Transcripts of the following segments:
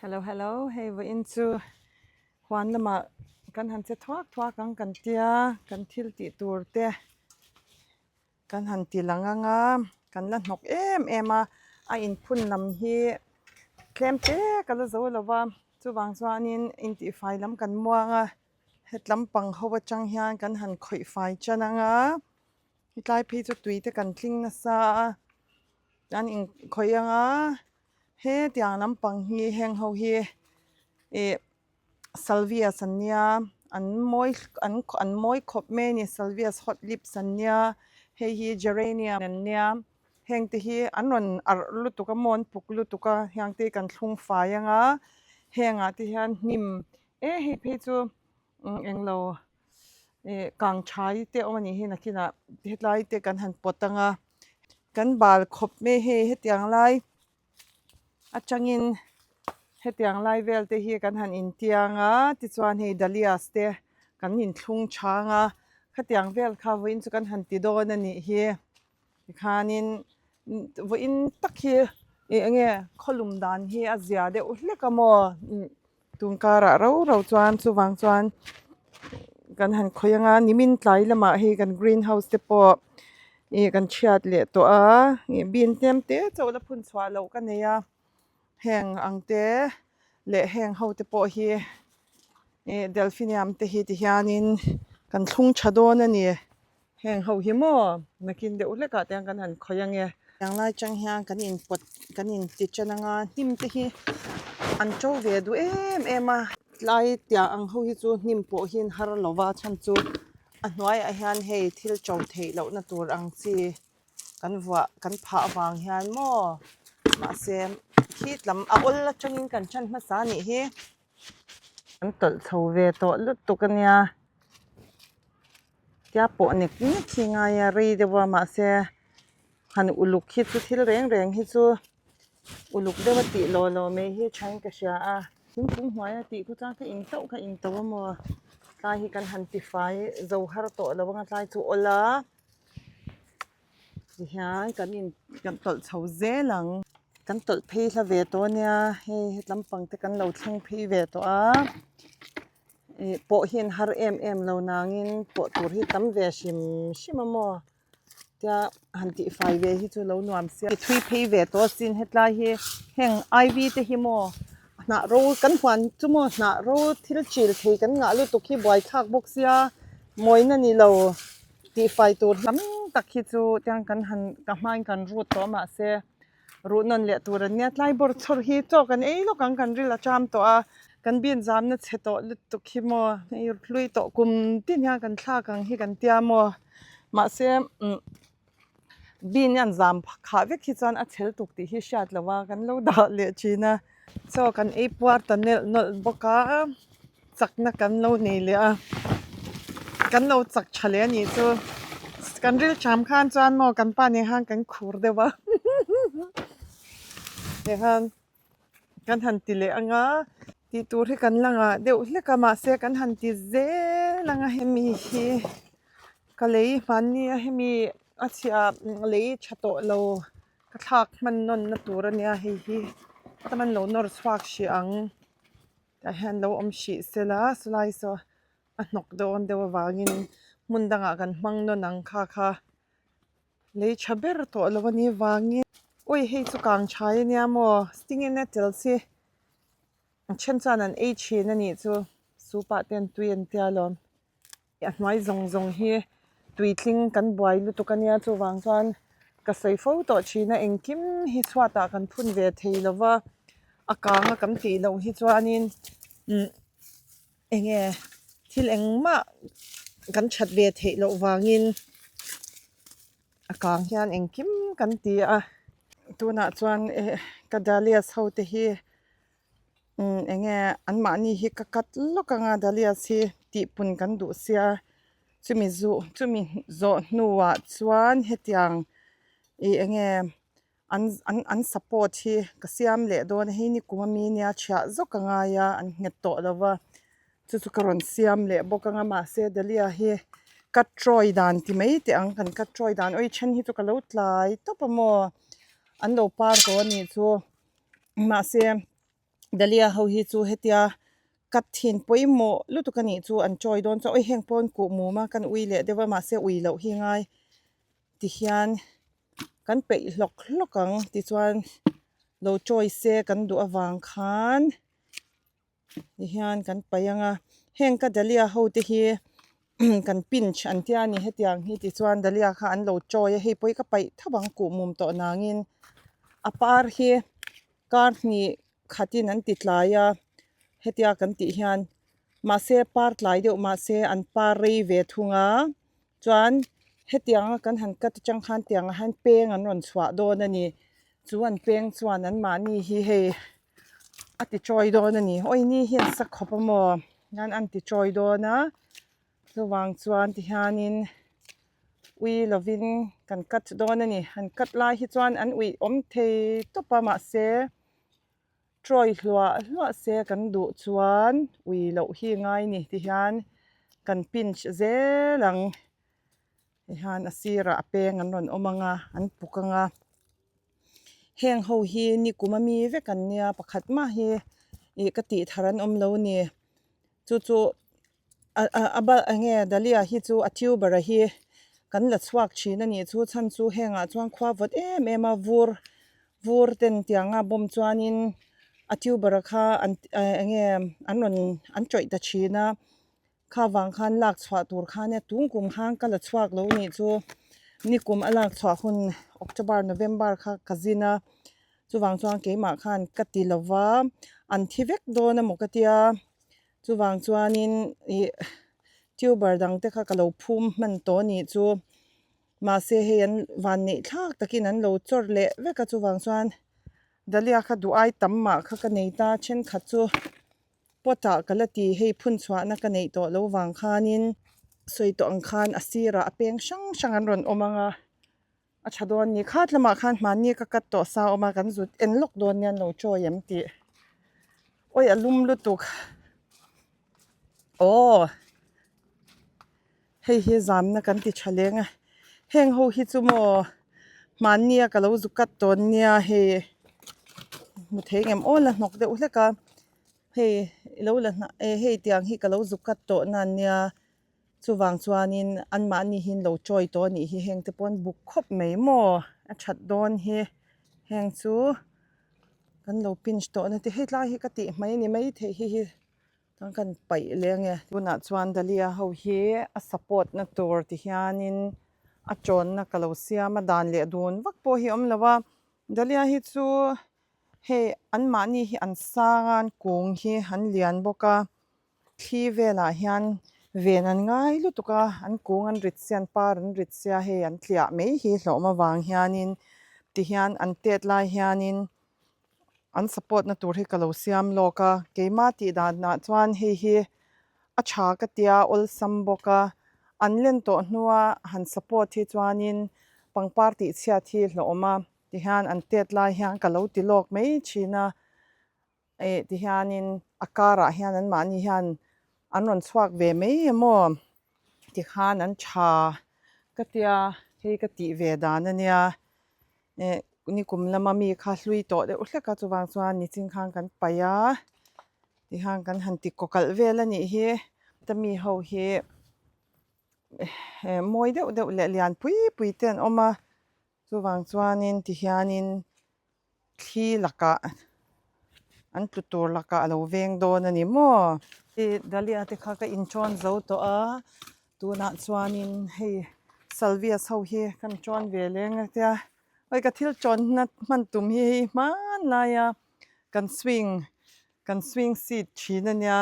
Hello hello hei vawiin chu huan lamah kan han che thuak thuak ang kan tia kan thil tih tur te kan han ti lang ang a kan la hnawk em em a a inphun lam hi tlem te ka la zo lo va chuvang chuanin intihfai lam kan muang a hetlam pang ho atang hian kan han khawih fai tan ang a hetlai phei chu tui te kan tling nasa a an inkhawih ang a hetiang lampang hi heng ho hi ih salvias an nia an mawi an an mawi khawp mai a ni salvias hot lips an nia hei hi geranium an nia heng te hi an rawn arh lutuk a maw an puk lutuk a heng te hi kan thlung fai ang a hengah te hian hnim e hei phei chu englo ih kang thai te awm a nih hi nakinah hetlai te kan han pawt ang a kan bal khawp mai hei hetiang lai atangin hetiang lai vel te hi kan han intiang a tichuan hei dahlias te kan inthlung chhang a khatiang vel kha vawiin chu kan han ti dawn a nih hi tikhanin vawiin tak hi ih eng nge khawlum dan hi a zia deuh hlek a maw Tun karah rau rau chuan chuvang chuan kan han khawih ang a nimin tlai lamah hei kan green house te pawh ih kan chhiat leh tawh a ih bean tlem te chauh la phun chhuah loh ka nei a heng ang te leh heng ho te pawh hi ih delphinium te hi ti hianin kan thlung tha dawn a ni. Heng ho hi maw nakin deuh hlekah te hian kan han khawih ange. Tiang lai chang hian kan inpawt kan inti tan anga hnim te hi an to ve duh em em a. Tlai tiang ang ho hi chu hnim pawh hi an har lo va chhan chu a hnuaiah hian hei thil to theih lohna tur ang chi kan vuah kan phah avang hian maw mahse khi tlam a awl atangin kan tan hmasa a nih hi. An tawlh chho ve tawh lutuk a nia tia pawh nek nek hi ngai a rei deuh a mahse han uluk hi chu thil reng reng hi chu uluk deuh a tih lawh lawh mai hi thain ka hria a thingkung hnuaia tih khu chuan ka in chauh kha in to a maw tlai hi kan han ti fai zo har tawh lo ang a tlai chu awl a tihian kan in kan tawlh chho zel ang kan tawlh phei hla ve tawh a nia hei hetlam pang te kan lo thleng phei ve tawh a ih pawh hi an har em em lo nangin pawh tur hi tam ve hrim hrim a maw tia han tih fai ve hi chu lo nuam sia thui phei ve tawh asin hetlai hi heng ivy te hi maw hnah ro kan huan chu maw hnah ro thil chil thei kan ngah lutuk hi buaithlak bawk sia mawina ni lo. Tihfai tur tam tak hi chu tiang kan han ka hmain kan rut tawh a mahse ruh nawn leh tur an nia tlai bawr chhawr hi chaw kan ei lawk ang kan ril a ṭam tawh a kan bean zamna chhe tawh lutuk hi maw hei hlui tawh kum tin hian kan thlak ang hi kan tia maw mahse umm bean hian zam khah vek hi chuan a chhel tuk tih hi hriat loh a kan lo dah leh thin a chaw kan ei puar ta nelh nawlh bawk a. Chakna kan lo nei leh a, kan lo chak tha leh a nih chu. Kan ril ṭam khan chuan maw kan pa nen khan kan khur deuh a tikhan kan han ti leh ang a, tih tur hi kan la ngah deuh hlek a mahse kan han ti zel ang a hemi hi ka lei hmanni a hemi a chhiah lei tha tawh lo ka thlak hman nawn na tur a nia hei hi chuan lo nawr chhuak hrih ang. Tah hian lo awm hrih sela chulai saw a hnawk dawn deuh avangin hmun dangah kan hmang nawn ang kha kha lei tha ber tawh lo a nih vangin ui hei chu kang thai a nia maw stinging nettle hi a then chuan an ei thin a nih chu soup ah te an tui an tia alawm. A hnuai zawng zawng hi tuitling kan buai lutuk a nia chuvang chuan ka sawi fo tawh thin a engkim hi chhuatah kan phun ve thei lo va a kang a kan tih loh hi chuanin umm eng nge thil engmah kan that ve theih loh vangin a kang hian engkim kan ti a tunah chuan eh ka dahlias ho te hi. Umm eng nge anmahni hi ka cut lawk ang a dahlias hi tihpun kan duh sia chumi zuh chumi zawh hnuah chuan hetiang ih eng nge an an an support hi ka siam leh dawn a hei ni kum ami nia chhiah zawk a ngai a an nghet tawh lo va chu chu ka rawn siam leh bawk ang a mahse dahlia hi cut tawi dan ti mai teh ang kan cut tawi dan awi then hi chu ka lo tlai tawp a maw an lo par tawh a nih chu. Mahse, Dahlia ho hi chu hetia cut thin pawimawh lutuk a nih chu an chawi dawn chuan awi heng pawn kuh mum a kan ui leh deuh a mahse ui loh hi ngai tihian kan peih hlawk hlawk ang tichuan lo chawi se kan duh avang khan tihian kan paih ang a heng ka dahlia ho te hi kan pinch an tia a ni hetiang hi tichuan dahlia kha an lo chawi a hei pawh hi ka paih tho ang kuh mum tawh nangin a par hi kar hnih khatin an ti tlai a hetia kan tih hian mahse par tlai deuh mahse an par rei ve thung a chuan hetianga kan han cut atang khan tiangah hian peng an rawn chhuah dawn a ni chu an peng chuan an mahni hi hei a ti chawi dawn a ni awi ni hi an sa khawp a maw hian an ti chawi dawn a chuvang chuan tihianin ui lovin kan cut dawn a ni han cut lai hi chuan an uih awm thei tawp a mahse chawi hluah hluah se kan duh chuan ui loh hi ngai ni tihian kan pinch zel ang tihian a sirah a peng an rawn awm ang a an puk ang a heng ho hi nikum ami vek an nia pakhat mah hi ih ka tih thar an awm lo a ni chu chu a bal eng nge dahlia hi chu a tuber a hi kan la chhuak thin a nih chu chhan chu hengah chuan khua vawt em em a vur vur ten tianga bawm chuanin a tuber a kha an eng nge an rawn an tawih ta thin a kha vang khan lak chhuah tur khan e tung kum khan ka la chhuak lo nih chu nikum a lak chhuah hun October November kha ka zin a chuvang chuan keimah khan ka ti lova an thi vek dawn emaw ka tia. Chuvang chuanin ih tuber dang te kha ka lo phum hman tawh a nih chu mahse hei an van neih thlak takin an lo chawr leh vek a chuvang chuan dahlia kha duh ai tam mah kha ka nei ta thenkhat chu pot ah ka la ti hei phun chhuahna ka neih tawh lo vang khanin sawi tawh ang khan a sirah a peng hrang hrang an rawn awm ang a a tha dawn a ni khat lamah khan hmanni ka cut tawh sa a awm a kan zut en lawk dawn nia an lo chawi em tih awi a lum lutuk aw hei hi zamna kan ti tha leng a heng ho hi chu maw hmanni a ka lo zu cut dawn nia hei hmu thei ngem aw la hnawk deuh hlek a hei ilo la hnah hei tiang hi ka lo zu cut tawh na nia. Chuvang chuanin anmahni hi an lo chawi tawh a nih hi heng te pawh an buk khawp mai maw a that dawn hi heng chu kan lo pinch tawh na te hei tlai hi ka tih mai a ni maithei hi hi chuan kan paih leh ange tunah chuan dahlia ho hi a support na tur ti hianin a tawnna ka lo siam a dan leh dun vak pawh hi a awm lo a dahlia hi chu hei anmahni hi an sang a an kung hi an lian bawk a. Thli velah hian ven an ngai lutuk a, an kung an rit sia an par an rit sia hei an tliah mai hi hlawm avang hianin tihian an tet lai hianin an support na tur hi ka lo siam lawk a, keimah tih danah chuan hei hi a tha ka tia awlsam bawk a, an len tawh hnua han support hi chuanin pangpar tih chhiat hi hlawm a, tihian an tet lai hian ka lo ti lawk mai thin a. Eh tihianin a karah hian anmahni hian an rawn chhuak ve mai emaw tikhan an tha ka tia hei ka tih ve dan a nia eh nikum lama mi kha hlui tawh deuh hlek a chuvang chuan nichin khan kan paih a tihian kan han ti kaw kalh vel a nih hi ta mi ho hi eh mawi deuh deuh leh lian pui pui te an awm a chuvang chuanin tihianin. Thli lakah an tlu tur lakah a lo veng dawn a ni maw. Dahlia te kha ka inṭawn zo tawh a tunah chuanin hei salvias ho hi kan ṭawn ve leng a tia hei ka thil ṭawnna hman tum hi hei hmanlaia kan swing kan swing seat ṭhin a nia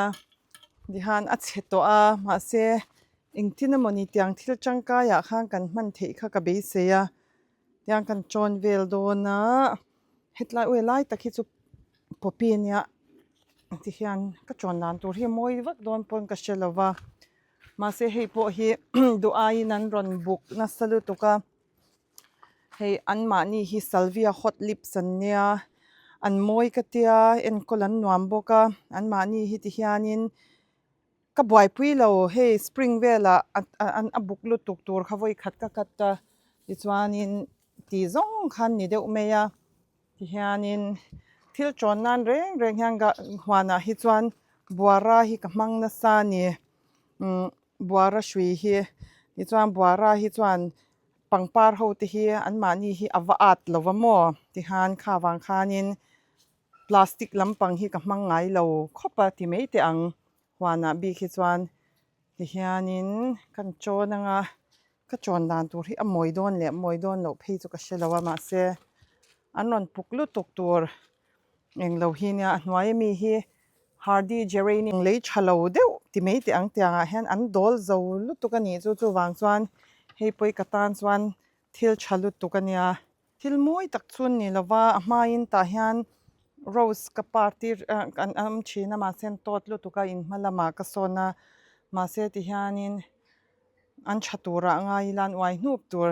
tihian a chhe tawh a mahse engtin emawni tiang thil tangkaiah khan kan hman theih kha ka beisei a. Tiang kan chawn vel dawn a hetlai awi lai tak hi chu poppy a nia tihian ka chawn dan tur hi a mawi vak dawn pawn ka hre lo va mahse hei pawh hi duh aiin an rawn buk nasa lutuk a hei anmahni hi salvia hot lips an nia an mawi ka tia enkawl an nuam bawk a anmahni hi tihianin. Ka buaipui lo hei spring velah a buk lutuk tur kha vawi khat ka cut a tichuanin ti zawng khan ni deuh mai a tihianin Thil ṭawn nan reng reng hian huanah hi chuan buara hi ka hmang nasa a ni. Umm buara hrui hi tichuan buara hi chuan pangpar ho te hi anmahni hi a va at lo va maw tikhan kha vang khanin plastic lampang hi ka hmang ngai lo khawp a ti mai teh ang huanah bik hi chuan tihianin kan ṭawn anga ka ṭawn dan tur hi a mawi dawn leh mawi dawn loh phei chu ka hre lo a mahse an rawn puk lutuk tur englo hi nia a hnuai ami hi hardy geranium lei tha lo deuh ti mai teh ang tiangah hian an dawl zo lutuk a nih chu chuvang chuan hei pawh hi ka tan chuan thil tha lutuk a nia thil mawi tak chu ni lova a hmain tah hian rose ka par tir ah an awm thin a mahse an tawt lutuk a in hma lamah ka sawn a mahse ti hianin an tha turah ngai ila an uai hnup tur.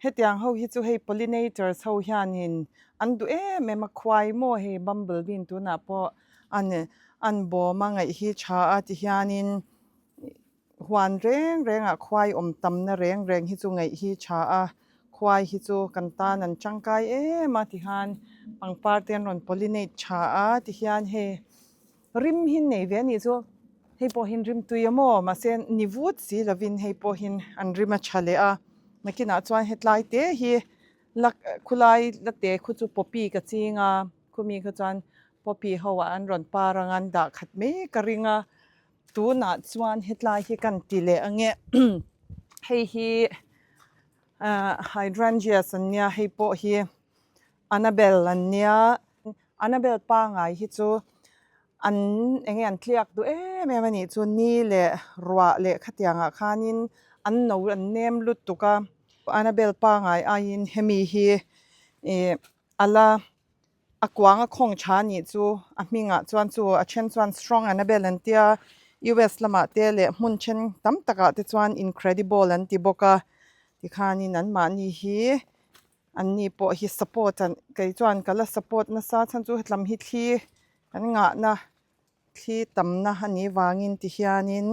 Hetiang ho hi chu hei pollinators ho hianin an duh em em a, khuai maw hei bumblebee tunah pawh an an bawm a ngaih hi tha a tihianin huan reng rengah khuai awm tamna reng reng hi chu ngaih hi tha a, khuai hi chu kan tan an tangkai em a tihian pangpar te an rawn pollinate tha a tihian hei rim hi nei ve a nih chu hei pawh hian rim tui a maw mahse ni vut si lovin hei pawh hian an rim a tha leh a nakinah chuan hetlai te hi la khulai la te khu chu poppy ka ching a khumi kha chuan poppy ho ah an rawn par ang a an dah khat mai ka ring a tunah chuan hetlai hi kan ti leh ange hei hi ah hydrangeas an nia hei pawh hi Annabelle an nia Annabelle pangai hi chu an eng nge an tliak duh em em a nih chu ni leh ruah leh khatiangah khanin an no an nem lutuk a Annabelle pangai aiin hemi hi ih a la a kuang a khawng tha a nih chu a hmingah chuan chu a then chuan strong Annabelle an tia U_S lamah te leh hmun then tam takah te chuan incredible an ti bawk a tikhanin anmahni hi. An ni pawh hi support an kei chuan ka la support nasa chhan chu hetlam hi thli kan ngahna thli tamna a nih vangin ti hianin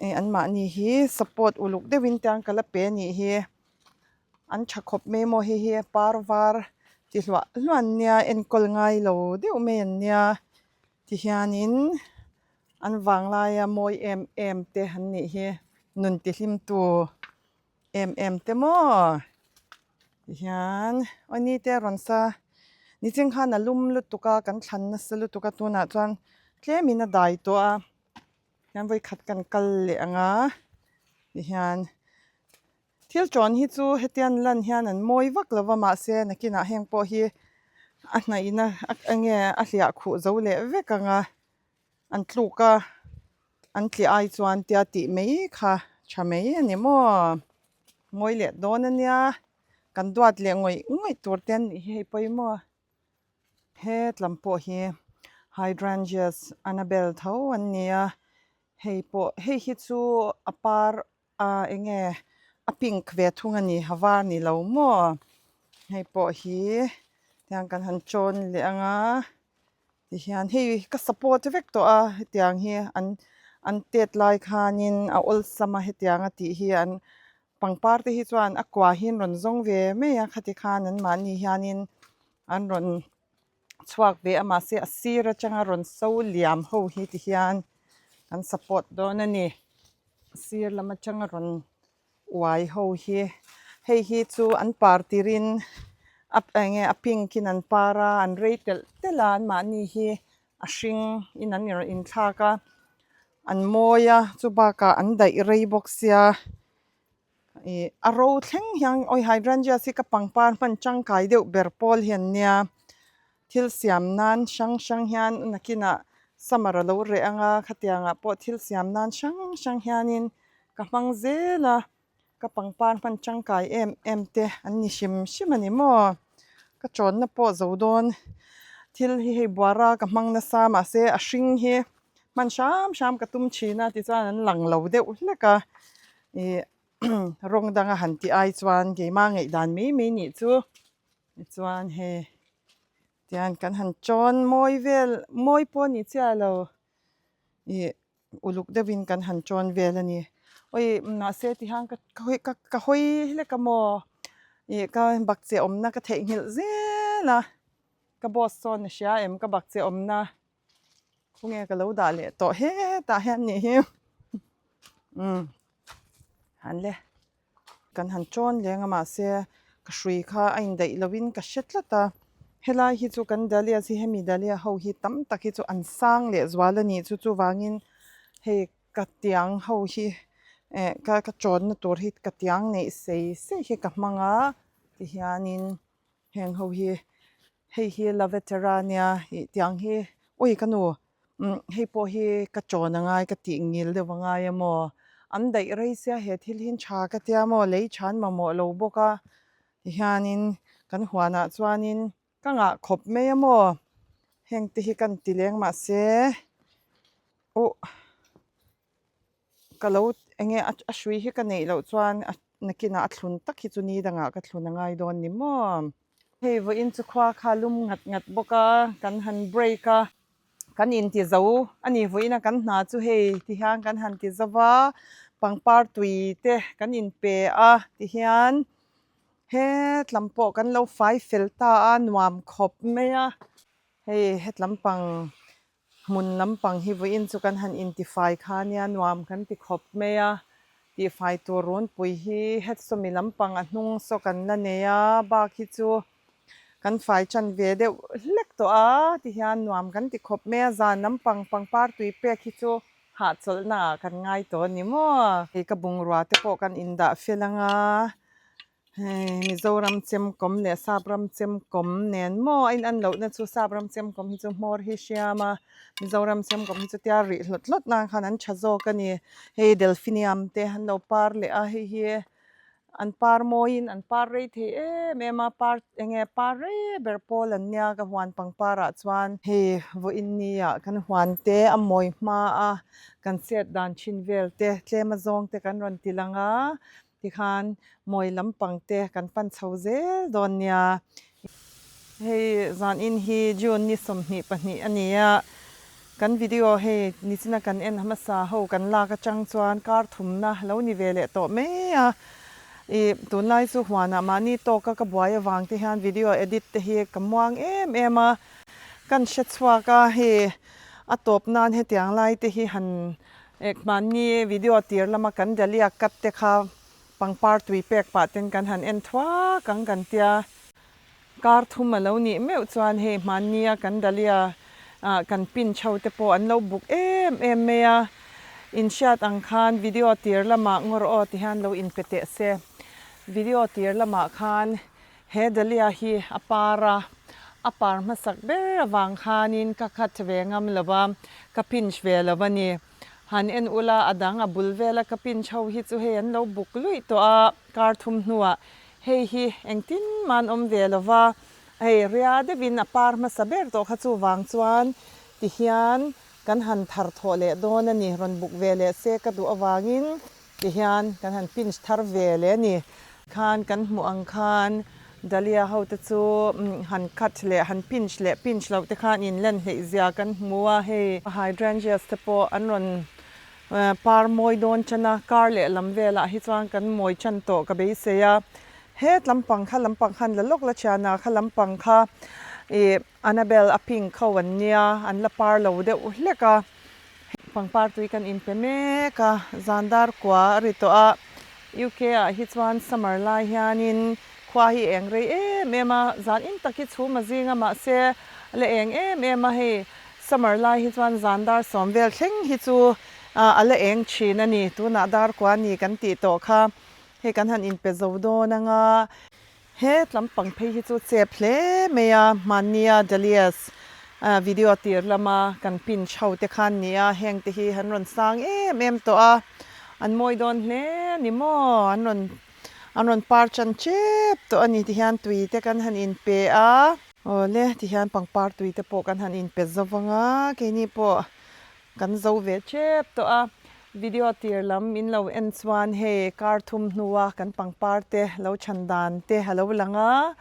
ih anmahni hi support uluk deuhin te an ka la pe a nih hi an tha khawp mai maw hei hi par var ti hluah hluah an nia enkawl ngai lo deuh mai an nia ti hianin an vanglaia mawi em em te an nih hi nun ti hlim tu. Em em te maw tihian aw ni te a rawn sa niching khan a lum lutuk a kan thlan nasa lutuk a tunah chuan tlemin a dai tawh a hian vawikhat kan kal leh ang a tihian thil tawn hi chu hetiang lan hian an mawi vak lo va mahse nakinah heng pawh hi a hnaihna enge a hliah khuh zo leh vek ang a. An tluk a, an tli ai chuan tia tih mai kha tha mai a ni maw? Ngawi leh dawn a nia, kan duat leh ngawih ngawih tur te an nih hi hei pawimawh. Hetlam pawh hi Hydrangeas Annabelle tho an ni a, hei pawh hei hi chu a par a eng nge a pink ve thung a ni a var ni lo maw? Hei pawh hi tiang kan han chawn leh ang a. Tihian hei ka support vek tawh a hetiang hi an an tet lai khanin a awlsam a hetiang a tih hi an pangpar te hi chuan a kua hi an rawn zawng ve mai a khati khan an mahni hianin an rawn chhuak ve a mahse a sir atanga rawn so liam ho hi ti hian an support dawn a ni a sir lam atanga rawn uai ho hi hei hi chu an par tirin a eng nge a pink in an par a an rei telh telh a anmahni hi a hring in an rawn inthlak a an mawi a chu bakah an daih rei bawk sia ih a ro thleng hian awi hydrangeas hi ka pangpar hman tangkai deuh ber pawl hi an nia thil siam nan hrang hrang hian nakinah summer a lo reh ang a khatiangah pawh thil siam nan hrang hrang hianin ka hmang zel a ka pangpar hman tangkai em em te an ni hrim hrim a ni maw ka chawnna pawh zo dawn thil hi hei buara ka hmang nasa mahse a hring hi hman hram hram ka tum thin a tichuan an lang lo deuh hlek a ih rawng danga han tih ai chuan keimah ngaihdan mai mai nih chu. Tichuan hei tian kan han chawn mawi vel mawi pawh a ni chiah lo ih uluk deuhin kan han chawn vel a ni awi mahse tihian ka ka ka hawi hlek a maw ih ka bakcheh awmna ka theihnghilh zel a. Ka boss sawn a hria em ka bakcheh awmna khawnge ka lo dah leh tawh hetah hian nih hi umm han le kan han tawn leng a mahse ka hrui kha a indaih lovin ka hre tlat a helai hi chu kan dahlia hi hemi dahlia ho hi tam tak hi chu an sang leh zual a nih chu chuvangin hei ka tiang ho hi eh ka ka tawnna tur hi ka tiang neih sei sei hi ka hmang a tihianin. Heng ho hi hei hi lavatera nia ih tiang hi ui ka nu umm hei pawh hi ka chawn a ngai ka tih ngil deuh a ngai a maw an daih rei sia he thil hi tha ka tia maw lei than mamawh lo bawk a tihianin kan huanah chuanin ka ngah khawp mai a maw heng te hi kan ti leng mahse uh. Ka lo enge a hrui hi ka neih loh chuan a nakinah a thlun tak hi chu ni dangah ka thlun a ngai dawn ni maw. Hei vawiin chu khua kha lum ngat ngat bawk a, kan han break a, kan inti zo a ni vawiin a kan hna chu hei ti hian kan han ti zo va, pangpar tui te kan inpe a ti hian hetlam pawh kan lo fai fel ta a nuam khawp mai a, hei hetlam pang Hmun lampang hi vawiin chu kan han intifai kha nia nuam kan ti khawp mai a, tihfai tur runpui hi het sawmi lampang a hnung saw kan la nei a, bak hi chu kan fai tan ve deuh hlek tawh a tihian nuam kan ti khawp mai a, zan lampang pangpar tui pek hi chu hahchawlhna ah kan ngai tawh a ni maw. Hei ka bungrua te pawh kan indah fel anga. Hei Mizoram chemkawm leh Sapram chemkawm nen maw a in an lohna chu Sapram chemkawm hi chu hmawr hi hriam a Mizoram chemkawm hi chu tia rih hlawt hlawt nan khan an tha zawk a ni hei delphinium te an lo par leh a hei hi an par mawiin an par rei thei em em a par eng nge par rei ber pawl an nia ka huan pangpar ah chuan hei vawiin ni ah kan huan te a mawi hma a kan chet dan thin vel te tlem a zawng te kan rawn ti lang a. Tikhan mawi lampang te kan pan chho zel dawn nia. Hei zanin hi June ni 22 a ni a, kan video hei nichina kan en hmasa ho kan lak atang chuan kar thumna lo ni ve leh tawh mai a. Ih tunlai chu huanah mahni tawka ka buai avang te hian video edit te hi ka muang em em a, kan hre chhuak a hei a tawp nan hetiang lai te hi han Hmanni video tir lama kan Dahlia cut te kha pangpar tui pek pah ten kan han en thuak ang kan tia. Kar thum a lo nih meuh chuan hei hmannia kan Dahlia kan pin chho te pawh an lo buk em em mai a. In hriat ang khan video tir lamah ngawr aw ti hian lo inpe teh se. Video tir lamah khan He Dahlia hi a par a, a par hmasak ber avang khanin ka cut ve ngam lo va, ka pinch ve lo a ni. Han en ula a dang a bul vela ka pinch ho hi chu hei an lo buk luih tawh a, kar thum hnuah hei hi engtin man awm ve lo va, hei ria deuhin a par hmasa ber tawh kha chuvang chuan tihian kan han thar thawh leh dawn a ni, rawn buk ve leh se ka duh avangin Tihian kan han pinch thar ve leh a ni. Khan kan hmuh ang khan Dahlia ho te chu han cut leh han pinch leh pinch loh te khan in len hleih zia kan hmu a, hei hydrangeas te pawh an rawn par mawi dawn tan a, kar leh lam velah hi chuan kan mawi tan tawh ka beisei a. Het lampang kha lampang khan la lawk la thian a, kha lampang kha ih Annabelle a pink ho an nia, an la par lo deuh hlek a. Pangpar tui kan inpe mek a, zan dar kua a ri tawh a, UK ah hi chuan summer lai hianin khua hi eng rei em em a, zan in tak hi chhum a zing a mahse a la eng em em a, hei summer lai hi chuan zan dar sawm vel thleng hi chu a la eng thin a ni, tunah dar kua ni kan tih tawh kha hei kan han inpe zo dawn ang a. He tlampang phei hi chu chep hle mai a, hmannia Dahlias video tir lama kan pin chho te khan ni a, heng te hi an rawn sang em em tawh a, an mawi dawn hle a ni maw, an rawn an rawn par chan chep tawh a ni ti hian tui te kan han inpe a. Awle ti hian pangpar tui te pawh kan han inpe zo vang a, keini pawh Kan zo ve tep tawh a, video tir lam min lo en chuan hei kar thum hnua kan pangpar te lo chhan dan te a lo lang a,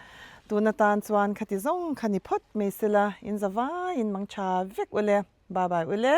tun atan chuan khati zawng kha ni phawt mai sela, in za vaiin mang tha vek ule, bye bye ule.